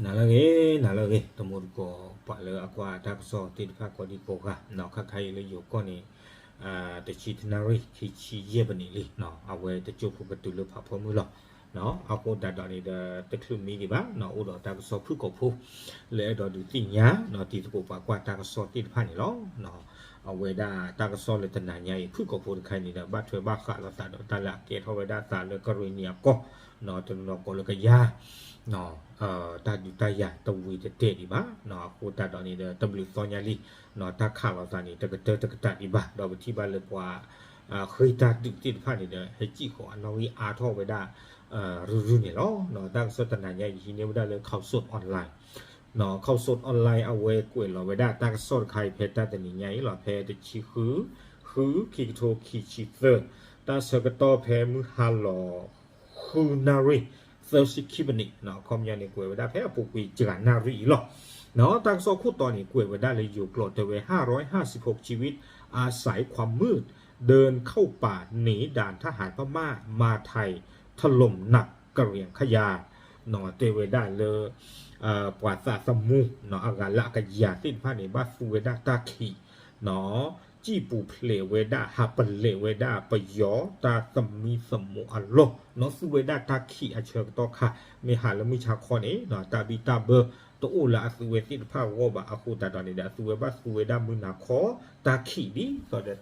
နၤလၢအဂ့ၤ နၤလၢအဂ့ၤ တမူတကိး ပှၤလၢအကွၢ်တၢ်ကစီၣ်သ့ၣ်တဖၣ်ကိးဒံကိးဂၤ ခါခါအံၤလၢယိၤကီၢ်န့ၣ် တဆံတနၣ်ရံၣ် ခံဆံယဲၢ်ပနံးလံ အဝဲတကၠိၢ်ဖိကတုၤလၢဖးဖီမုၢ်လီၤ. အဃိသတးဒီးန့ၣ်ဒီး တချုးမံဒံးဘၣ် အိၣ်ဒီးတၢ်ကစီၣ်ဖုၣ်ကိာ်ဖိ လၢအဲၣ်ဒိးဒုးသ့ၣ်ညါ တံၤသကိးပှၤကွၢ်တၢ်ကစီၣ်သ့ၣ်တဖၣ်န့ၣ်လီၤ. အဝဲဒၣ်တၢ်ကစီၣ်လၢတနၤညါအံၤ ဖုၣ်ကိာ်ဖိတခါအံၤန့ၣ်ဒီး ဘၣ်ထွဲဘၣ်ဃးလိာ်သးဒီးတၢ်လၢအကဲထီၣ်ဝဲဒၣ်သးလၢကရ့ၣ်နံၤအကီၢ် တနီၤနီၤကိးလၢကယၤ တၢ်ဒုးတၢ်ယၤတဝံၤတတဲာ်ဒံးဘၣ်. အဃိသတးဒီးန့ၣ်ဒီး တဘျုးသီညါလံ တၢ်ခးလိာ်သးန့ၣ် တကတၢၢ်တကတၢၢ်ဒံးဘၣ် ဒီးပထံၣ်ဘၣ်လၢပှၤ ဃ့တၢ်ဒုးသ့ၣ်တဖၣ်န့ၣ်ဒီး ဟဲစံၣ်ဃီၤအနီၣ်ဂံၢ်အါထီၣ်ဝဲဒၣ် ရုၢ်ရုၢ်န့ၣ်လီၤ. တၢ်ကစီၣ်တနၤညါအံၤ ဟံးန့ၢ်ဝဲဒၣ်လၢ Khaosod Online Khaosod Online အဝဲကွဲးလီၤဝဲဒၣ်တၢ်ကစီၣ်တခါအံၤ ဖဲတၢ်တနံၤညါအံၤလီၤ ဖဲတဆံဃု ဃု ခံကထိခံဆံသၢ တၢ်ဆၢကတီၢ်ဖဲမုၢ်ဟါလီၤ ဃုနၣ်ရံၣ် သၢဆံခံပနံး အခီပညီန့ၣ် ကွဲးဝဲဒၣ်ဖဲအပူၤကွံာ်တဂၤနၣ်ရံၣ်အံၤလီၤ. တၢ်ကစီၣ်ခိၣ်တီန့ၣ် ကွဲးဝဲဒၣ်လၢယိၤကျိာ်တဲဝဲ ห้าร้อยห้าสิบหกชีวิตอาศัยความมืดเดินเข้าป่าหนีด่านทหารพม่ามาไทย ถล่มหนักกะเหรี่ยงขยา တဲဝဲဒၣ်လၢ ပှၤသးသမူ အဂၤလၢအကယၤသ့ၣ်တဖၣ်န့ၣ် ဘၣ်သူဝဲဒၣ်တၢ်ခံး စံၣ်ပူၤဖျဲးဝဲဒၣ် ဟးပလဲးဝဲဒၣ်ပယီၤတၢ်သမံသမိးအလီၢ် သူဝဲဒၣ်တၢ်ခံးအဆၢကတီၢ်ခါ မ့ၢ်ဟးလၢမုၢ်ဆါခီန့ၣ် တၢ်ဘံၣ်တၢ်ဘၢတအိၣ်လၢအသုဝဲသ့ၣ်တဖၣ်အဂီၢ်ဘၣ် အဃိသတးဒီးန့ၣ်ဒီး အသုဝဲဘၣ်သူဝဲဒၣ်မုၢ်နၤခီ တၢ်ခံးဒ်သိးဒီး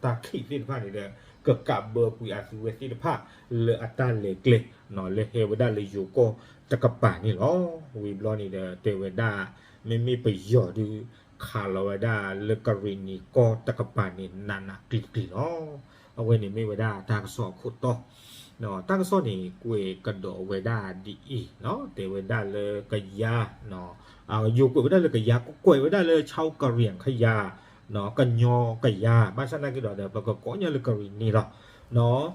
တၢ်ခံးသ့ၣ်တဖၣ်န့ၣ်ဒီး ကကးဘၢကွံာ်အသုဝဲသ့ၣ်တဖၣ် လၢအတၢ်လဲၤကျဲ လၢဟဲဝဲဒၣ်လၢယိၤကီၢ်တကပၤန့ၣ်လီၤ. ဝံၤဘျီန့ၣ်ဒီး တဲဝဲဒၣ် မ့မ့ၢ်ပယီၤဒုး ခးလီၤဝဲဒၣ်လၢကရ့ၣ်နံၤကီၢ်တကပၤန့ၣ် နးနးကျံၤကျံၤလီၤ. အဝဲန့ၣ်မ့ၢ်ဝဲဒၣ်တၢ်ကစီၣ်အခိၣ်တီ တၢ်ကစီၣ်န့ၣ် ကွဲးကဒီးဝဲဒၣ်ဒ်အံၤ တဲဝဲဒၣ်လၢကယၤ ယိၤကွဲးဝဲဒၣ်လၢကယၤ ကွဲးဝဲဒၣ်လၢ ชาวกะเหรี่ยงขยา ကညီကယၤ ဘၣ်ဆၣ်သနာ်က့ဒီး ပကကိးညါလၢကရ့ၣ်နံၤလီၤ.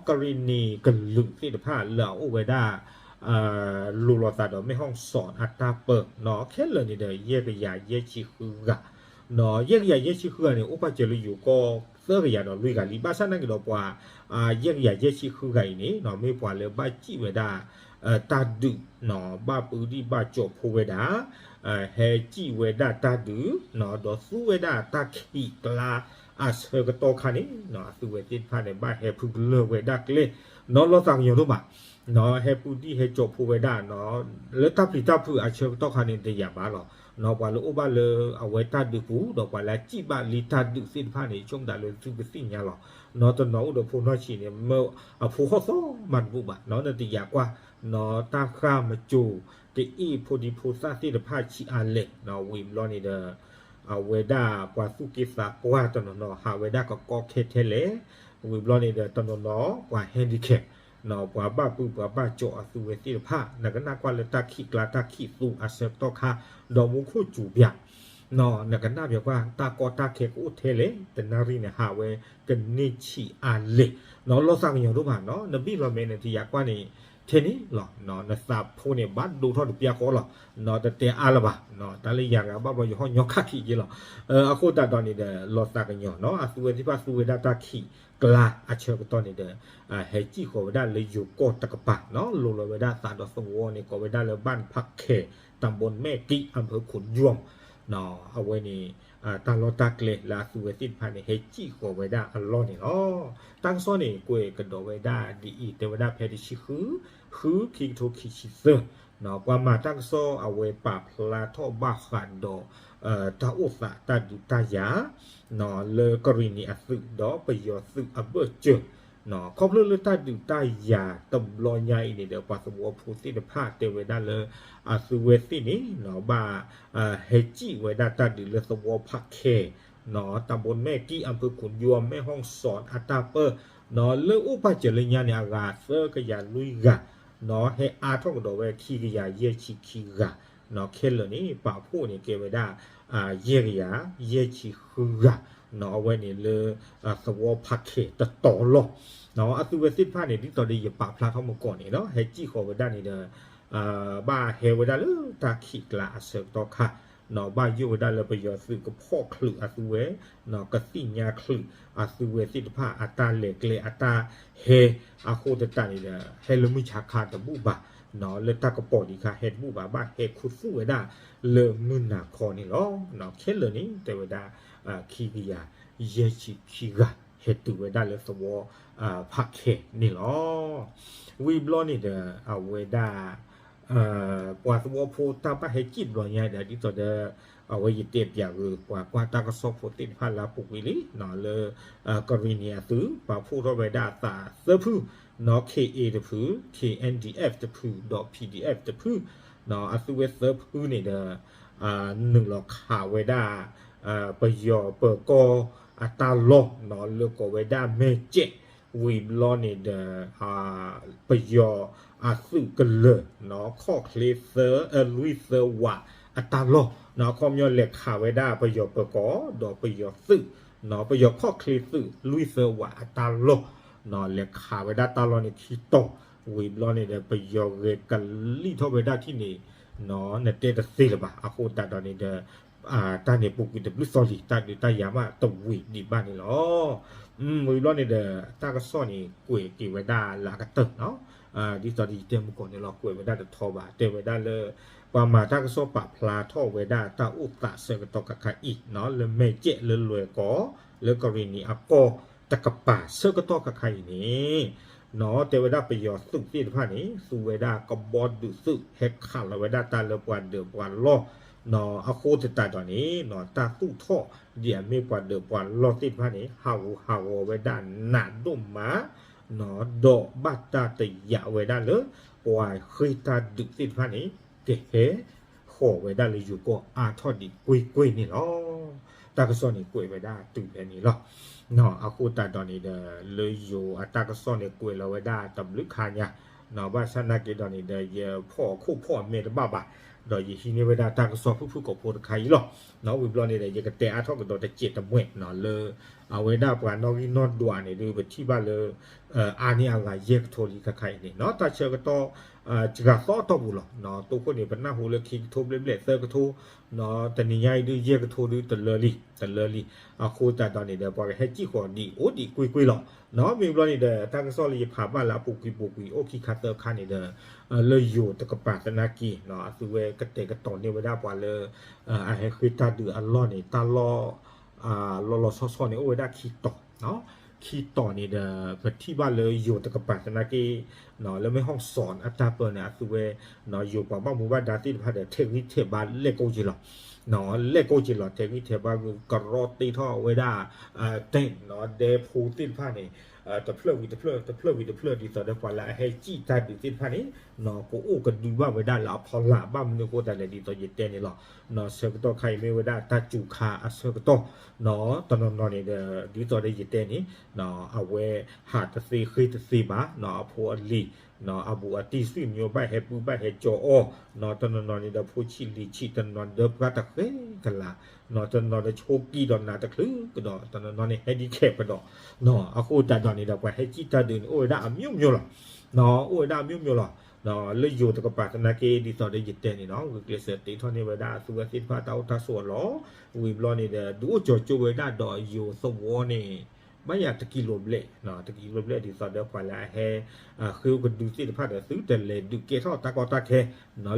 ကရ့ၣ်နံၤကလုာ်သ့ၣ်တဖၣ်လၢအအိၣ်ဝဲဒၣ် လိၤလိာ်သးဒီး မဲၣ်ဟီၣ်စီၣ်အတၢ်ပၢ ခဲလၢာ်န့ၣ်ဒီး ယဲၢ်ကယၤယဲၢ်ဆံဃုဂၤ ယဲၢ်ကယၤယဲၢ်ဆံဃုဂၤန့ၣ် အိၣ်ပာ်စၢၤလၢယိၤကီၢ် သၢကယၤဒီးလွံၢ်ဂၤလံ. ဘၣ်ဆၣ်သနာ်က့ဒီးပှၤ ယဲၢ်ကယၤယဲၢ်ဆံဃုဂၤအံၤန့ၣ် မ့ၢ်ပှၤလၢဘၣ်စံၣ်ဝဲဒၣ် တၢ်ဒုး ဘၣ်ပၢဒံၣ်ဘၣ်ကၠီၣ်ဖိဝဲဒၣ် ဟဲစံၣ်ဝဲဒၣ်တၢ်ဒုး ဒီးသူဝဲဒၣ်တၢ်ခံးကျါအဆၢကတီၢ်ခါန့ၣ် အသုဝဲသ့ၣ်တဖၣ်န့ၣ် ဘၣ်ဟဲဖုကလၢၢ်ဝဲဒၣ်ကျဲ လီၤသးကညီၤဒိၣ်မး ဟဲပၢဒံၣ်ဟဲကၠီၣ်ဖိဝဲဒၣ် လၢတၢ်ပျံၤတၢ်ဖုးအဆၢကတီၢ်ခါန့ၣ် တယာ်ဘၣ်လီၤ. ပှၤလၢအိၣ်ဘၣ်လၢအဝဲတၢ်ဒုးပူၤ ဒီးပှၤလၢအစံၣ်ဘၣ်လံတၢ်ဒုးသ့ၣ်တဖၣ်န့ၣ် ဆိကမိၣ်သးလၢသုကသ့ၣ်ညါလီၤ. တနီၤအိၣ်ဒီးဖိနီၢ်ဆံးန့ၣ် မ့ၢ်အဖိဟီၣ်သီမးတဘူၣ်ဘၣ် နတယာ်ကွၢ် တၢ်ဃၢ်မစိၤ ကအ့ၣ်ဖိဒံဖိသၣ်သ့ၣ်တဖၣ်ဆံးအါလဲၣ် ဝံၤဘျီန့ၣ်ဒီး အဝဲဒၣ်ပှၤသူၣ်က့သးပှၢ်တနီၤနီၤ ဟးဝဲဒၣ်ကကီခဲထဲလဲၣ် ဝံၤဘျီန့ၣ်ဒီးတနီၤနီၤ ပှၤ handicap ပှၤဘၣ်ပၢပှၤဘၣ်ကၠီၣ်အသုဝဲသ့ၣ်တဖၣ် နကနၣ်ကွၢ်လၢတၢ်ခံးကျါတၢ်ခံးသူအဆၢကတီၢ်ခါ ဒီးမူခိၣ်စူၤပၠး နကနၣ်ပၠးကွၢ် တၢ်ကီတၢ်ခဲကအိၣ်ထဲလဲၣ် တနၣ်ရံၣ်န့ၣ် ဟးဝဲကန့ၢ်ဆံးအါလဲၣ် လီၤသးကညီၤဒိၣ်မး နဘံၣ်လီၤမဲာ်န့ၣ် တယာ်ကွၢ်န့ၣ် ထဲန့ၣ်လီၤ နသးဖိန့ၣ် ဘၣ်ဒိထီၣ်တပျၢ်ဃီလီၤ တတဲအါလၢၤဘၣ် တၢ်လၢယၤဂၤဘၣ်ဘျီယဟီၣ်ညီခါခံးက့လီၤ အဃိသတးဒီးန့ၣ်ဒီး လီၤသးကညီၤ အသုဝဲသ့ၣ်တဖၣ်သူဝဲဒၣ်တၢ်ခံးကျါအဆၢကတီၢ်န့ၣ်ဒီး ဟဲစံၣ်ဃီၤဝဲဒၣ်လၢယိၤကီၢ်တကပၤ လိၤလီၤဝဲဒၣ်သးဒီးသဝီန့ၣ် ကိးဝဲဒၣ်လၢ บ้านผักแข่ ตำบลแม่กิ อำเภอขุนยวม အဝဲန့ၣ် တၢ်လီၢ်တၢ်ကျဲလၢအသုဝဲသ့ၣ်တဖၣ်န့ၣ် ဟဲစံၣ်ဃီၤဝဲဒၣ်အလီၢ်န့ၣ်လီၤ. တၢ်ကစီၣ်န့ၣ် ကွဲးကဒီးဝဲဒၣ်ဒ်အံၤ တဲဝဲဒၣ်ဖဲတဆံဃု ဃု ခံကထိခံဆံသၢ ပှၤမၤတၢ်ကစီၣ်အဝဲပာ်ဖျါထီၣ်ဘၣ်ဃးဒီး တၢ်အိၣ်သးတၢ်ဒုးတၢ်ယၤ လၢကရ့ၣ်နံၤအသုးဒီးပယီၤသုးအဘၢၣ်စၢၤ ခီဖျိလၢတၢ်ဒုးတၢ်ယၤတဘျီညါအံၤန့ၣ်ဒီး ပှၤသဝီဖိသ့ၣ်တဖၣ်တဲဝဲဒၣ်လၢ အသုဝဲသ့ၣ်န့ၣ် ဘၣ် ဟဲစံၣ်ဝဲဒၣ်တၢ်ဒုးလၢသဝီဖးခဲ တၢ်ဘိမဲာ်ကံ အၣ်ဖၢခိၣ်ယိၤ မဲၣ်ဟီၣ်စီၣ်အတၢ်ပၢ လၢအိၣ်ပာ်စၢၤလၢညါန့ၣ် အဂၤသၢကယၤလွံၢ်ဂၤ ဟဲအါထီၣ်ကဒီးဝဲခံကယၤယဲၢ်ဆံခံဂၤ ခဲလၢာ်န့ၣ် ပာ်ဖှိၣ်န့ၣ်ကဲဝဲဒၣ် ယဲၢ်ကယၤယဲၢ်ဆံဃုဂၤ အဝဲန့ၣ်လၢ သဝီဖးခဲတတီၤလီၢ် အသုဝဲသ့ၣ်တဖၣ်န့ၣ် ဒ်သိးဒီးယပာ်ဖျါထီၣ်မုၢ်ကီၢ်န့ၣ်ဒီး ဟဲစံၣ်ဃီၤဝဲဒၣ်န့ၣ်ဒီး ဘၣ်ဟဲဝဲဒၣ်လၢတၢ်ခံးကျါအဆၢကတီၢ်ခါ ဘၣ်ယိၣ်ဝဲဒၣ်လၢပယီၤသုးကဖီၣ်ချုးအသုဝဲ ကသ့ၣ်ညါချုးအသုဝဲသ့ၣ်တဖၣ်အတၢ်လဲၤကျဲအတၢ်ဟဲ အဃိသတးန့ၣ်ဒီး ဟဲလၢမုၢ်ဆါခါတဘူၣ်ဘၣ် လၢတၢ်ကပီၤဒံးခါ ဟဲတဘူၣ်ဘၣ် ဘၣ်ဟဲခူသူၣ်ဝဲဒၣ်လၢမုၢ်နၤခီန့ၣ်လီၤ. ခဲလၢာ်န့ၣ် တဲဝဲဒၣ် ခံကယၤယဲၢ်ဆံခံဂၤ ဟဲတုၤဝဲဒၣ်လၢသဝီဖးခဲန့ၣ်လီၤ. ဝံၤဘျီန့ၣ်ဒီး အဝဲဒၣ် ပှၤသဝီဖိတၢ်ဘၣ်ဟဲစံၣ်တဘျီညါဒီး ဒ်သိးဒီး အဝဲယတဲပၠးဂ့ၤ ပှၤကွၢ်တၢ်ကစီၣ်ဖိသ့ၣ်တဖၣ်လၢအပူၤကွံာ်လံ လၢ ကရံၣ်နံၣ်အသုး ပာ်ဖှိၣ်ထီၣ်ဝဲဒၣ်အသးသၢဖု နီၢ် K A တဖု K N D F တဖု ဒီး P D F တဖု အသုဝဲသၢဖုန့ၣ်ဒီး နုာ်လီၤခးဝဲဒၣ် ပယီၤပၢၤကီၢ်အတၢ်လီၢ် လၢကိးဝဲဒၣ်မဲၢ်ကဲး ဝံၤဘျီန့ၣ်ဒီး ပယီၤအသုးကလၢၤ ခီၣ်ချ့သၢ လွံၢ်သၢဝးအတၢ်လီၢ် အခီပညီလဲၤခးဝဲဒၣ်ပယီၤပၢၤကီၢ် ဒီးပယီၤသုး ပယီၤခီၣ်ချ့သုး လွံၢ်သၢဝးအတၢ်လီၢ် လဲၤခးဝဲဒၣ်တၢ်လီၢ်န့ၣ်ခံတီၤ ဝံၤဘျီန့ၣ်ဒီး ပယီၤဂဲၤကလံၣ်ထီၣ်ဝဲဒၣ်ထံၣ်န့ၣ် နတဲတသ့လၢၤဘၣ် အဃိသတးဒီးန့ၣ်ဒီး တၢ်န့ၣ်ပူၤကွံာ်တဘျုးသီလံ တၢ်ဒုးတၢ်ယၤမးတဝံၤဒံးဘၣ်န့ၣ်လီၤ. ဝံၤဘျီန့ၣ်ဒီး တၢ်ကစီၣ်န့ၣ် ကွဲးက့ၤဝဲဒၣ်လၢအကတၢၢ်နီၤ ဒ်သိးဒီးယတဲမုၢ်ကီၢ်န့ၣ်လီၤ ကွဲးဝဲဒၣ်တထီဘၣ် တဲဝဲဒၣ်လၢ ပှၤမၤတၢ်ကစီၣ်ပာ်ဖျါထီၣ်ဝဲဒၣ်တၢ်အိၣ်သးဆၢကတီၢ်ခါခါအံၤနီၤ လၢမဲၢ်ကဲးလၢလွဲၢ်ကီၢ် လၢကရံၣ်နံၣ်အကီၢ်တကပၤဆၢကတီၢ်ခါခါအံၤန့ၣ် နီၤ တဲဝဲဒၣ်ပယီၤသုးသ့ၣ်တဖၣ်န့ၣ် သူဝဲဒၣ်ကဘီဒုးသုး ဟဲခးလီၤဝဲဒၣ်တၢ်လၢပှၤဒၢးပှၤလီၢ်နီၤ အဃိသတးဒီးန့ၣ်နီၤ တၢ်သူၣ်ထီၣ်ဒ်အမ့ၢ်ပှၤဒၢးပှၤလီၢ်သ့ၣ်တဖၣ်န့ၣ် ဟးဂူာ်ဟးဂီၤဝဲဒၣ်နးဒိၣ်မးနီၤ ဒီးဘၣ်တၢ်တယာ်ဝဲဒၣ်လၢ ပှၤဃ့ၢ်တၢ်ဒုးသ့ၣ်တဖၣ်န့ၣ် ကဟဲဃီၤဝဲဒၣ်လၢယိၤကီၢ်အါထီၣ်ဒံးကွ့ၢ်ကွ့ၢ်န့ၣ်လီၤ. တၢ်ကစီၣ်န့ၣ်ကွဲးဝဲဒၣ်တုၤဖဲန့ၣ်လီၤ. အဃိသတးဒီးန့ၣ်ဒီး လၢယိၤအတၢ်ကစီၣ်န့ၣ်ကွဲးလီၤဝဲဒၣ်တဘျုးခါညါ ဘၣ်ဆၣ်နာ်က့ဒီးန့ၣ်ဒီး ယဖီၣ်အခိၣ်ဖီၣ်အမဲာ်တဘၣ်ဘၣ် ဒီးယဟံးန့ၢ်ဝဲဒၣ်တၢ်ကစီၣ်ဖုၣ်ဖုၣ်ကိာ်ဖိတခါအံၤလီၤ. ဝံၤဘျီန့ၣ်ဒီး ယကတဲအါထီၣ်ကဒီးတစဲးတမှဲာ်နီၤ လၢ အဝဲဒၣ်ပှၤနီၣ်ဂံၢ်နီၣ်ဒွးန့ၣ်ဒီး ပထံၣ်ဘၣ်လၢ အါန့ၢ်အဂၤယဲၢ်ကထိလံခါခါအံၤန့ၣ်နီၤ တၢ်ဆၢကတီၢ် စှၤသီအတီၢ်ပူၤလီၤ. တိခိၣ်န့ၣ် ပနၢ်ဟူလၢခံကထိဘျဲၣ်ဘျဲၣ်သၢကထိ တနံၤညါအံၤဒုးယဲၢ်ကထိဒုးတလၢလံ တလၢလံ. အဃိသတးဒီးန့ၣ်ဒီး ပှၤကဟဲစံၣ်ဃီၤဒံးအိၣ်ဒံးကွ့ၢ်ကွ့ၢ်လီၤ. မ့ၢ်ဘျီန့ၣ်ဒီး တၢ်ကစီၣ်လၢယဖးဘၣ်လၢအပူၤကွံာ်ပူၤကွံာ်အိၣ်ခံခါသၢခါန့ၣ်ဒီး လၢယိၤတကပၤသနာ်က့ အသုဝဲကတဲာ်ကတီၤန့ၢ်ဝဲဒၣ်ပှၤလၢ အဟဲဃ့ၢ်တၢ်ဒုးအလီၢ်န့ၣ် တၢ်လီၢ် လီၤလီၤဆီဆီန့ၣ် အိၣ်ဝဲဒၣ်ခံတီၤ ခံတီၤန့ၣ်ဒီး ပထံၣ်ဘၣ်လၢယိၤတကပၤသနာ်က့ လၢမဲၢ်ဟီၣ်စီၣ်အတၢ်ပၢန့ၣ် အသုဝဲ ယိၤပှၤဘၣ်မူဘၣ်ဒါသ့ၣ်တဖၣ်ဒီး ထဲးဂံၢ်ထဲးဘါလဲၣ်ကိၣ်က့ၤလီၤ. လဲၣ်ကိၣ်က့ၤလီၤ ထဲးဂံၢ်ထဲးဘါ ကရီတ့ထီၣ်ဝဲဒၣ် တဲၣ် ဒဲဖိသ့ၣ်တဖၣ်န့ၣ် တဖျၢၣ်ဝံၤတဖျၢၣ် တဖျၢၣ်ဝံၤတဖျၢၣ် ဒ်သိးဒီးပှၤလၢအဟဲစံၣ်တၢ်ဒုးသ့ၣ်တဖၣ်န့ၣ် ကအိၣ်ကဒုဘၣ်ဝဲဒၣ်လၢအဖီလာ် ဘၣ်မနုၤအဃိသတးလဲၣ် ဒ်သိးယတဲန့ၣ်လီၤ. ဆၢကတီၢ်ခါအံၤမ့ၢ်ဝဲဒၣ်တၢ်စူၤခါအဆၢကတီၢ် တနီၤနီၤန့ၣ်ဒီး ဒ်သိးဒီးယတဲန့ၣ် အဝဲဟးတသ့ဃ့ၢ်တသ့ဘၣ် အဖိအလံၤ အဘူးအတံၢ် ဆွေမျိုး ဘၣ်ဟဲပုၢ်ဘၣ်ဟဲကၠီအီၣ် တနီၤနီၤန့ၣ်ဒီး ဖိဆံးလံၤဆံး တနီၤဒီးပှၤတဃဲကလး တနီၤဒီးဆိးက့ဒီးနးတချုးကဒီး တနီၤနီၤန့ၣ် handicap ကဒီး အဃိသတးဒီးန့ၣ်ဒီး ပှၤဟဲစံၣ်တၢ်ဒုးန့ၣ် အိၣ်ဝဲဒၣ်အမျိုးမျိုးလီၤ. အိၣ်ဝဲဒၣ်အမျိုးမျိုးလီၤ. လၢယိၤတကပၤသနာ်က့ ဒ်သိးဒီးယတဲန့ၣ်နီၤ ဂုာ်ကျဲးစၢးတ့ထီၣ်န့ၢ်ဝဲဒၣ်အသုဝဲသ့ၣ်တဖၣ်တၢ်အိၣ်တၢ်ဆိးအလီၢ် ဝံၤဘျီန့ၣ်ဒီး ဒုးအိၣ်ကၠီၤကၠိဝဲဒၣ်ဒီးယိၤသဝီန့ၣ် ဘၣ်ယၤတကံလိၤဘျဲၣ် တကံလိၤဘျဲၣ် ဒ်သိးဒီးပှၤလၢအဟဲ ဃ့အိၣ်ကဒုသ့ၣ်တဖၣ်ဒီး သုတလဲၤဒုးကဲထီၣ်တၢ်ကီတၢ်ခဲ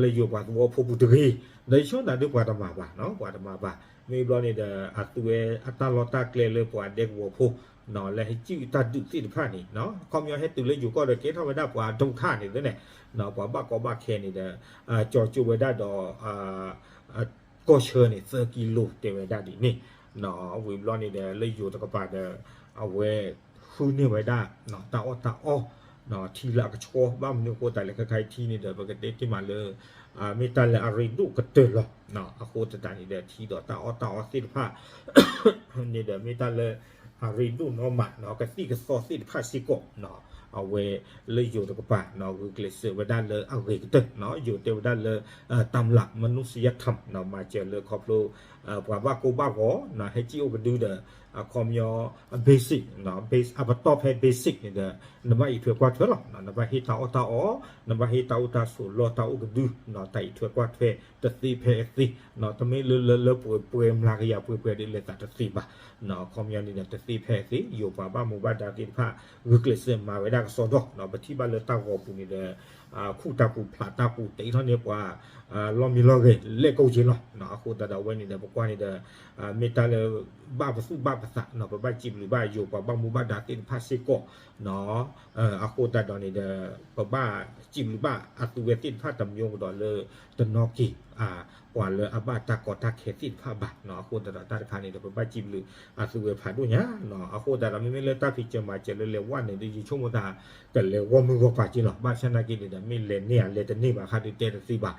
လၢယိၤပှၤသဝီဖိပူၤတဂ့ၤ ဒီးယဆိကမိၣ်ဒုးပှၤတမၤဘၣ် ပှၤတမၤဘၣ် မ့ၢ်ဘျီန့ၣ်ဒီး အသုဝဲအတၢ်လီၢ်တၢ်ကျဲလၢပှၤဒဲကဝီၤဖိ လၢဟဲစံၣ်တၢ်ဒုးသ့ၣ်တဖၣ်န့ၣ် ခီပညီဟဲတုၤလၢယိၤကီၢ်ဒီးကဲထီၣ်ဝဲဒၣ်ပှၤဒိၣ်ခါန့ၣ်သ့ၣ်န့ၣ် ပှၤဘၣ်ကီဘၣ်ခဲန့ၣ်ဒီး ကၠီၤကၠိဝဲဒၣ်ဒီး ကီၢ်ဆၢန့ၣ် သၢကံလိၤတဲဝဲဒၣ်ဒ်န့ၣ် ဝံၤဘျီန့ၣ်ဒီး လၢယိၤတကပၤဒီး အဝဲဃုန့ၢ်ဝဲဒၣ် တၢ်အီၣ်တၢ်အီ ထံလၢအကဆှီ ဘၣ်မနုၤအဃိသတးလဲၣ် ခဲခါအံၤထံန့ၣ်ဒီး ပကတဲတ့ၢ်မးလၢ မ့ၢ်တၢ်လၢအရ့ဒိၣ်ကတၢၢ်လီၤ. အဃိသတးန့ၣ်ဒီး ထံဒီးတၢ်အီၣ်တၢ်အီသ့ၣ်တဖၣ် န့ၣ်ဒီး မ့ၢ်တၢ်လၢအရ့ဒိၣ်နီၢ်မး ကသံၣ်ကသီသ့ၣ်တဖၣ်စ့ၢ်ကီး အဝဲလၢယိၤတကပၤ ဂုာ်ကျဲးစၢးဝဲဒၣ်လၢအဂ့ၤကတၢၢ် ယိၤတဲဝဲဒၣ်လၢ တၢ်မျး မနုၤစယါထၢမ် မၤစၢၤလၢခီဖျိ ပှၤဘၣ်ကိၢ်ဘၣ်ဂီၤ ဟဲစံၣ်အိၣ်ကဒုဒီး အခီပညီ basic အပတီၢ်ဖဲ basic န့ၣ်ဒီး နဘၣ်အံးထွဲကွၢ်ထွဲလီၤ. နဘၣ်ဟ့ၣ်တၢ်အီၣ်တၢ်အီ နဘၣ်ဟ့ၣ်တၢ်အိၣ်တၢ်ဆိးလီၢ်တၢ်အိၣ်ကဒု တၢ်အံးထွဲကွၢ်ထွဲ တသ့ဖဲအသ့ တမ့ၢ်လၢလၢလၢပှဲၤပှဲၤ မျးကယၤပှဲၤပှဲၤဒီးလဲၤသးတသ့ဘၣ်. အခီပညီန့ၣ်ဒီး တသ့ဖဲအသ့ ယိၤပှၤဘၣ်မူဘၣ်ဒါသ့ၣ်တဖၣ် ဂုာ်ကျဲးစၢးမၤဝဲဒၣ် ကစီဒီ ပထံၣ်ဘၣ်လၢတၢ်ဂီၤပူၤန့ၣ်ဒီး ခူၣ်တၢ်ကူၣ်ဖျးတၢ်ကူၣ်တ့ထီၣ်န့ၢ်ပှၤ လီၢ်မံလီၢ်ဂဲၤ လဲၣ်ကိၣ်က့လီၤ. အဃိသတးဒီးအဝဲန့ၣ်ဒီး ပကွၢ်န့ၣ်ဒီး မ့ၢ်တၢ်လၢ ဘၣ်ပသူၣ်ဘၣ်ပသး ပဘၣ်စံးဘျုးဘၣ်ယိၤပှၤဘၣ်မူဘၣ်ဒါသ့ၣ်တဖၣ်စ့ၢ်ကီး အဃိသတးဒီးန့ၣ်ဒီး ပဘၣ်စံးဘျုးဘၣ်အသုဝဲသ့ၣ်တဖၣ်တမံၤကဒီးလၢ တနီၤက့ၤ ပှၤလၢအဘၣ်တၢ်ကီတၢ်ခဲသ့ၣ်တဖၣ်ဘၣ်. အဃိသတးဒီးတၢ်တခါန့ၣ်ဒီး ပဘၣ်စံးဘျုးအသုဝဲဖးဒိၣ်ညါ. အဃိသတးဒီးမ့မ့ၢ်လၢတၢ်ဖံးစၢၤမၤစၢၤလၢလဲၤဝဲန့ၣ်ဒီး ယဆိကမိၣ်သး ကလဲၤဂီၢ်မုၢ်ဂီၢ်ပၤက့လီၤ. ဘၣ်ဆၣ်နာ်က့န့ၣ်ဒီး မ့ၢ်လဲၤန့ၢ်ဧါလဲၤတန့ၢ်ဘၣ်ခါဒုးတဲတသ့ဘၣ်.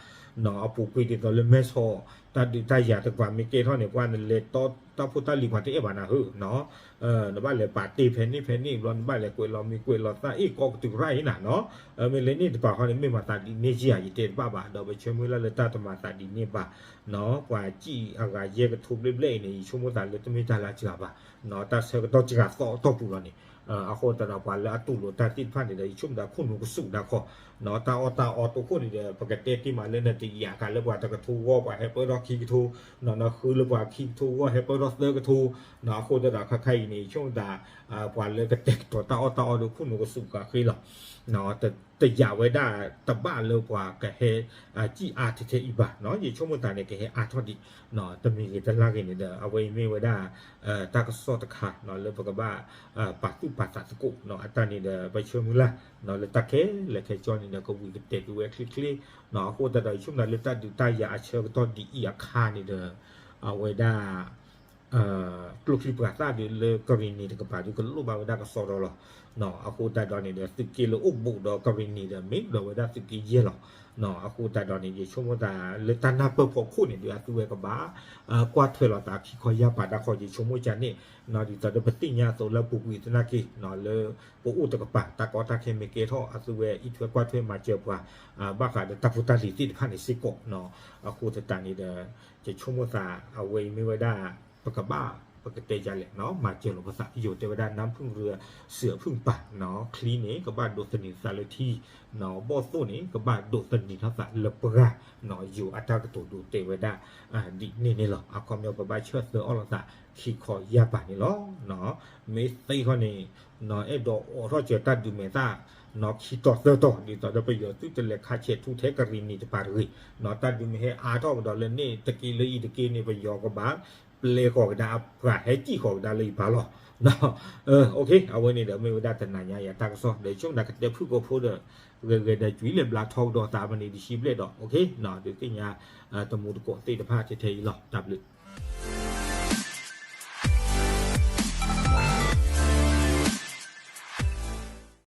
အပူၤကွံာ်ဒ်သိးလၢမဲဆီး တၢ်ဒုးတၢ်ယၤတကပၤမ့ၢ်ကဲထီၣ်န့ၣ် ပှၤနလဲၤတီတၢ်ဖိတၢ်လံၤပှၤတအဲၣ်ဘၣ်နၤဧၢနီၤ နဘၣ်လဲၤပာ်တ့ၢ်ဖဲန့ၣ်ဖဲန့ၣ်ဘျီ နဘၣ်လဲၤကွဲးလီၤမံၤကွဲးလီၤသးအ့ၣ်ကီကတုၤရၣ်အံၤနၤနီၤ. မ့ၢ်လဲၤန့ၢ်တကပၤဃီန့ၣ် မ့ၢ်မၤသးဒ်န့ၣ်က့ဧါ ယတဲတဘၣ်ဘၣ် ဒီးပဆၢမုၢ်လၢ်လၢတၢ်တမၤသးဒ်န့ၣ်ဘၣ်နီၤ. ပှၤစံၣ်အဂၤယဲၢ်ကထိဘျဲၣ်ဘျဲၣ်အံၤန့ၣ် ယဆိကမိၣ်သးလၢတမ့ၢ်တၢ်လၢအစှၤဘၣ်နီၤ. တၢ်ဆၢကတီၢ်စှၤသီအတီၢ်ပူၤလီၤန့ၣ် အဃိသတးဒီးပှၤလၢအတူၢ်လိာ်တၢ်သ့ၣ်တဖၣ်န့ၣ်ဒီး ယဆိကမိၣ်သးခိၣ်နူာ်ကစူၣ်ဒၣ်ခီနီၤ. တၢ်အီၣ်တၢ်အီတခိၣ်န့ၣ်ဒီး ပကတဲတ့ၢ်မးလၢနတယာ်ကးလၢပှၤတကထိဂီၢ် ပှၤဟဲပၢထီၣ်ခံကထိနီၤ နဃုလၢပှၤခံကထိဂီၢ်ဟဲပၢထီၣ်သၢကထိနီၤ. အဃိသတးဒီးခါခါအံၤန့ၣ် ယဆိကမိၣ်သး ပှၤလၢကတဲာ်ကတီၤတၢ်အီၣ်တၢ်အီဒီးခိၣ်နူာ်ကစူၣ်ဃာ်ဃ့လီၤ တယာ်ဝဲဒၣ်တဘၣ်လၢပှၤကဟဲ စံၣ်အါထဲထဲအံၤဘၣ်နီၤ. ယဆိကမိၣ်သးန့ၣ် ကဟဲအါထီၣ်ဒံး တမံၤဂ့ၤတလါဂ့ၤန့ၣ်ဒီး အဝဲအံၤမ့ၢ်ဝဲဒၣ် တၢ်ကစီၣ်တခါနီၤ လၢပကဘၣ် ပာ်သူၣ်ပာ်သးသကိးနီၤ. အတၢ်န့ၣ်ဒီး ပဆၢမုၢ်လၢ်နီၤ လၢတၢ်ခဲလၢာ်ခဲဆ့န့ၣ်ဒီး ကဝံၤကတဲာ်က့ၤဝဲချ့ချ့နီၤ. အဃိသတးဒီး ယဆိကမိၣ်သးလၢတၢ်ဒုးတၢ်ယၤအဆၢကတီၢ်ဒ်အံၤအခါန့ၣ်ဒီး အဝဲဒၣ် ကျိချံပှၤသၣ်ဒီးလၢကရံၣ်နံၤတကပၤဒီး ကလိၣ်ဘၣ်ဝဲဒၣ်ကစီဒီလီၤ. အဃိသတးဒီးန့ၣ်ဒီး သုးက့လၢအိၣ်ဘူးဒီးကရံၣ်နံၤဒီး မ့ၢ်ဒီးဝဲဒၣ်သုးက့ယဲၢ်လီၤ. အဃိသတးဒီးန့ၣ် ယဆိကမိၣ်သးလၢတၢ်နၢ်ပၢၢ်ဖီခိၣ်န့ၣ်ဒီး အသုဝဲကဘၣ် ကွၢ်ထွဲလီၤသးခံခီယၢ်ပၤတၢ်ခီ ယဆိကမိၣ်ကန့ၣ်နီၤ. ဒ်သိးဒီးပသ့ၣ်ညါအသိးလၢပူၤကွံာ်သနာ်က့နီၤ လၢပအိၣ်တကပၤ တၢ်ကီတၢ်ခဲမ့ၢ်ကဲထီၣ် အသုဝဲအံးထွဲကွၢ်ထွဲမၤစၢၤပှၤ ဘၣ်ဃးဒီးတၢ်ဖိတၢ်လံၤသ့ၣ်တဖၣ်န့ၣ်စ့ၢ်ကီးနီၤ. အဃိသတးန့ၣ်ဒီး ယဆိကမိၣ်သးအဝဲအံၤမ့ၢ်ဝဲဒၣ် ပကဘၣ် ပကတဲယၤလဲၣ်နီၤ မၤစၢၤလီၤပသး ယိၤတဲဝဲဒၣ် နၢ်ဖုၣ်ရၢ စၢၤဖုၣ်ပာ်နီၤ ချံန့ၣ် ကဘၣ်ဒိးသန့ၤသးလၢထံနီၤ ဘီၣ်သိၣ်န့ၣ် ကဘၣ်ဒိးသန့ၤထီၣ်သးလၢပှၢ်နီၤ. ယိၤအတၢ်ကတိၤဒိးတဲဝဲဒၣ် ဒ်န့ၣ်န့ၣ်လီၤ. အခီပညီပဘၣ်ဆၢသၢအီၣ်လိာ်သးခံခီယၢ်ပၤန့ၣ်လီၤ. မ့ၢ်သ့ခီန့ၣ် အဲၣ်ဒိးအိးထီၣ်စၢၤတၢ်ဒုးမဲာ်သၣ်နီၤ ခံတီၤသၢတီၤ ဒ်သိးဒီးပယီၤသုတလဲၤခးဆဲးထူထဲကရံၣ်နံၤတပၤတဂ့ၤနီၤ. တၢ်ဒုးမ့ၢ်ဟဲအါထီၣ်ကဒီးလၢန့ၣ်တက့ၢ်လၢအံၤတက့ၢ်န့ၣ် ပယီၤကဘၣ် ပျဲဃီၤကဒါ ပှၤဟဲစံၣ်ဃီၤကဒါလၢယပၤလီၤ. အဝဲန့ၣ်ဒီးမ့ၢ်ဝဲဒၣ်တနၤညါယၤတၢ်ကစီၣ်ဒီး ဆိကမိၣ်သးကတဲဖုၣ်ကိာ်ဖိဒီး ဂဲၤဂဲၤဒီးကွံာ်လဲၤဘျါထီကဒီးသးမနုၤတဆံဘျဲၣ်ဒီး ဒုးသ့ၣ်ညါ တမူတကိးသ့ၣ်တဖၣ်ထဲထဲအံၤလီၤ. တၢ်ဘျုး